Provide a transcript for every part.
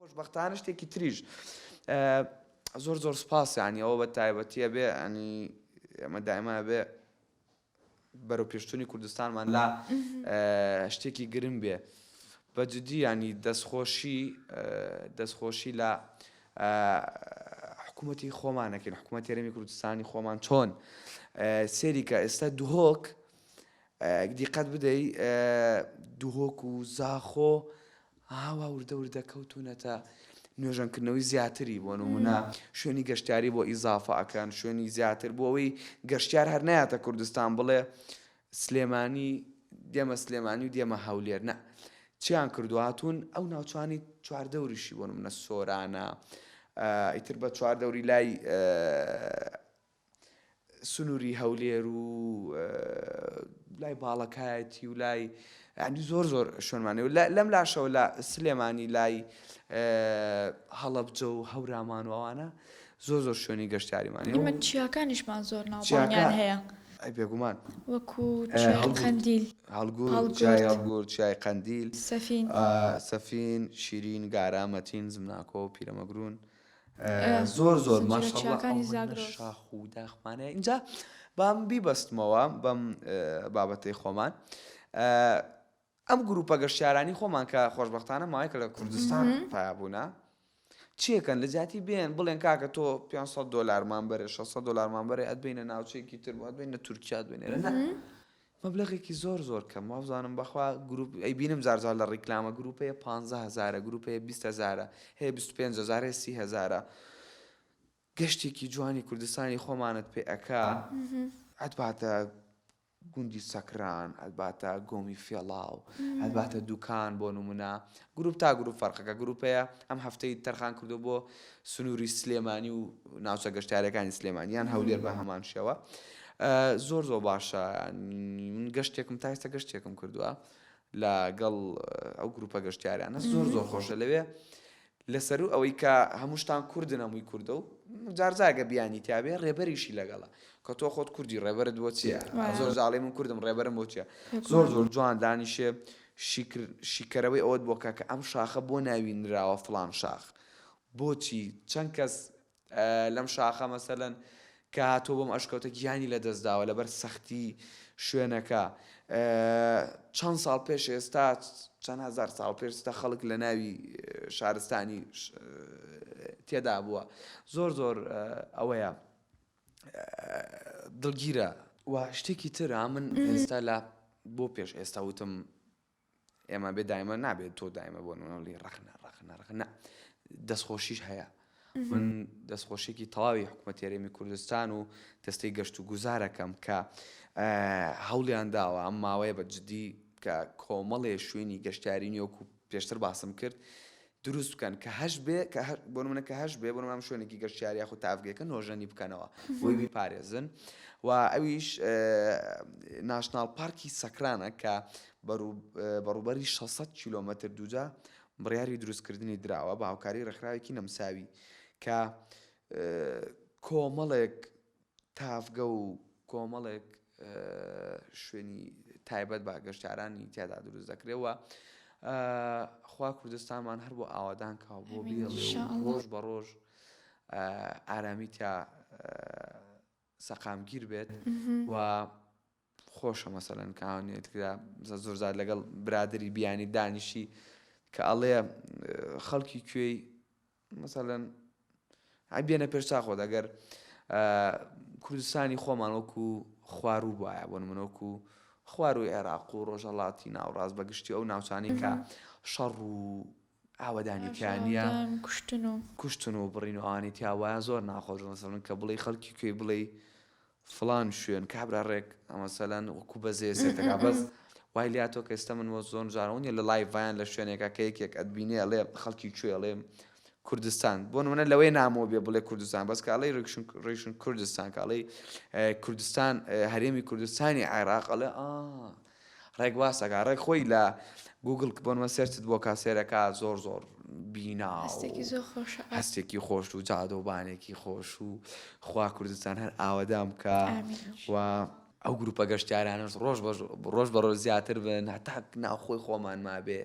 خۆشبەختانە شتێکی تریش زۆر زۆر سپاس یانی ئەوە بە تایبەتیە بێ ئەنی ئێمە دایما بێ بەرەو پێشتونی کوردستانمان لا شتێکی گرنگ بێ بە جدی ینی دەستخۆشی دەستخۆشی لە حکوومەتی خۆمانەکەین حکوومەت هەرێمی کوردستانی خۆمان چۆن سێریکە ئێستا دهۆک دیقەت بدەی دهۆک و زاخۆ ئاوا وردە وردە کەوتوونەتە نۆژەنکردنەوەی زیاتری بۆ نمونە شوێنی گەشتیاری بۆ ئیزافە ئەکەن شوێنی زیاتر بۆ ئەوەی گەشتیار هەر نایەتە کوردستان بڵێ سلێمانی دێمە سلێمانی و دێمە هەولێر نا چیان کردو هاتوون ئەو ناوچانی چواردەوریشی بۆ نمونە سۆرانە ئیتر بە چواردەوری لای سنووری هەولێر و لای باڵەکایەتی و لای ینی زۆر زۆر شوێنمانێ و لەم لاشەوە لە سلێمانی لای هەڵەبجە و هەورامان و ئەوانە زۆر زۆر شوێنی گەشتیاریمانی ئێمە چیاکانیشمان زۆر ناوبانگیان هەیە ئەی بێگومان وەکو چیای قەندیل هەڵگورد چیای هەڵگورد چیای قەندیل سەفین سەفین شیرین گارا مەتین زمناکۆ پیرەمەگرون زۆر زۆر ماشاءاللە ئەوەندە شاخ و داخمان هەیە ئینجا بام بیبەستمەوە بەم بابەتەی خۆمان ئەم گروپە گەشتیارانی خۆمان کە خۆشببختانە ماوەیەکە لە کوردستان پیا بوونە چیەکەن لە جیاتی بێن بڵێن کاکە تۆ 500 دلارمان بەرێ 600 دلارمان بەرێ ئەتبینە ناوچەیەکی تر بۆ ئەتبینە تورکیا بێنێرە نە مەبلەغێکی زۆر زۆر کەم وابزانم بەخوا گروپ ئەیبینم جار جار لە ڕیکلامە گروپ هەیە پانزە هەزارە گروپ هەیە 20 هەزارە هەیە 25 هەزار هەیە 30 هەزارە گەشتێکی جوانی کوردستانی خۆمانت پێ ئەکا ئەتباتە گوندی سەکران ئەتباتە گۆمی فێڵاو ئەتباتە دوکان بۆ نمونە گروپ تا گروپ فەرقەکە گروپ هەیە ئەم هەفتەی تەرخان کردو بۆ سنووری سلێمانی و ناوچە گەشتیارەکانی سلێمانی یان هەولێر بە هەمان شێوە زۆر زۆر باشە من گەشتێکم تا ئێستا گەشتێکم کردووە لەگەڵ ئەو گروپە گەشتیارانە زۆر زۆر خۆشە لەوێ لەسەرو ئەوەی کە هەمووشتان کوردن هەمووی کوردە و جارجاگە بیانی تیاابێ ڕێبەریشی لەگەڵە کە تۆ خۆت کوردی ڕێبەرت بۆ چییە زۆر جاڵی من کوردم ڕێبەرم بۆ چییە زۆر زۆر جوان دانیشێ شیکەرەوەی ئەوەت بۆ کە کە ئەم شاخە بۆ ناوی نراوە فڵان شاخ بۆچی چەند کەس لەم شاخە مەسەلەن کە هاتووە بۆم ئەشکەوتە گیانی لە دەست داوە لەبەر سەختی شوێنەکە چەند ساڵ پێش ئێستا چەند هزار ساڵ پێش ئێستا خەڵک لە ناوی شارستانی تێدا بووە زۆر زۆر ئەوەیە دڵگیرە و شتێکی تر من ئێستا لە بۆ پێش ئێستا وتم ئێمە بێ دایمە نابێت تۆ دایمە بۆ نمونە ڕەخنە ڕەخنە ڕەخنە دەستخۆشیش هەیە من دەستخۆشیێکی تەواوی حکوومەت هەرێمی کوردستان و دەستەی گەشت و گوزارەکەم کە هەوڵیان داوە ئەم ماوەیە بە جدی کە کۆمەڵێ شوێنی گەشتیاری نیوەکو پێشتر باسم کرد دروست بکەن کە هەش بێ کە بۆ نمونە کە هەش بێ بۆ نمونە شوێنێکی گەشتیاری یاخود تاڤگەکە نۆژەنی بکەنەوە بۆی بیپارێزن و ئەویش ناشناڵ پارکی سەکرانە کە بەڕووبەری 600 کیلۆمەتر دووجا بڕیاری دروستکردنی دراوە بە هاوکاری ڕێکخراوێکی نەمساوی کە کۆمەڵێک تاڤگە و کۆمەڵێک شوێنی تایبەت بە گەشتیارانی تیادا دروست دەکرێ و خوا کوردستانمان هەر بۆ ئاوادان کا و بۆ بێڵێ و ڕۆژ بە ڕۆژ ئارامی تیا سەقامگیر بێت و خۆشە مەسەلەن کاونێتکرا زۆر زار لەگەڵ برادری بیانی دانیشی کە ئەڵێ خەڵکی کوێی مەسەلەن ئەی بێنە پێش چا خۆت ئەگەر کوردستانی خۆمان وەکو خواروو بایە بۆ نمونە وەکو خوارووی عێراق و ڕۆژهەڵاتی ناوڕاست بە گشتی ئەو ناوچانەی کە شەڕ و ئاوەدانی تیا نییە کوشتن و کوشتن و بڕین و ئەوانەی تیا وایە زۆر ناخۆش مەسەلەن کە بڵێی خەڵکی کوێی بڵێی فڵان شوێن کابرا ڕێک مەسەلەن وەکو بەزێ سێتەکە بەس وای لاتۆ کە ئێستا من وە زۆر جارەوە نیە لە لایڤیان لە شوێنێکا کە یەکێک ئەتبینێ ئەڵێ خەڵکی کوێ ئەڵێ کوردستان بۆ نمونە لەوەی نامۆ بێ بڵێ کوردستان بەس کە ئەڵێ ڕیکشن ڕیشن کوردستان کە ئەڵێ کوردستان هەرێمی کوردستانی عێراق ئەڵێ ئا ڕێک باسەکە ڕێک خۆی لە گوگل بۆ نمونە search ت بۆ کا سێرەکە زۆر زۆر بینا و هەستێکی زۆر خۆشە هەستێکی خۆش و جادۆبانێکی خۆش و خوا کوردستان هەر ئاوەدان بکا ئامین و ئەو گروپە گەشتیارانەش ڕۆژ بە ڕۆژ بە ڕۆژ زیاتر بن هەتا ناوخۆی خۆمان مابێ.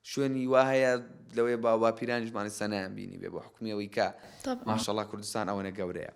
شوێنی وا هەیە لەوەیە باو باپیرانیشمان ئێستا نەیان بینی بێ بۆ حکومی ئەوەی کە ماشەڵا کوردستان ئەوەنە گەورەیە.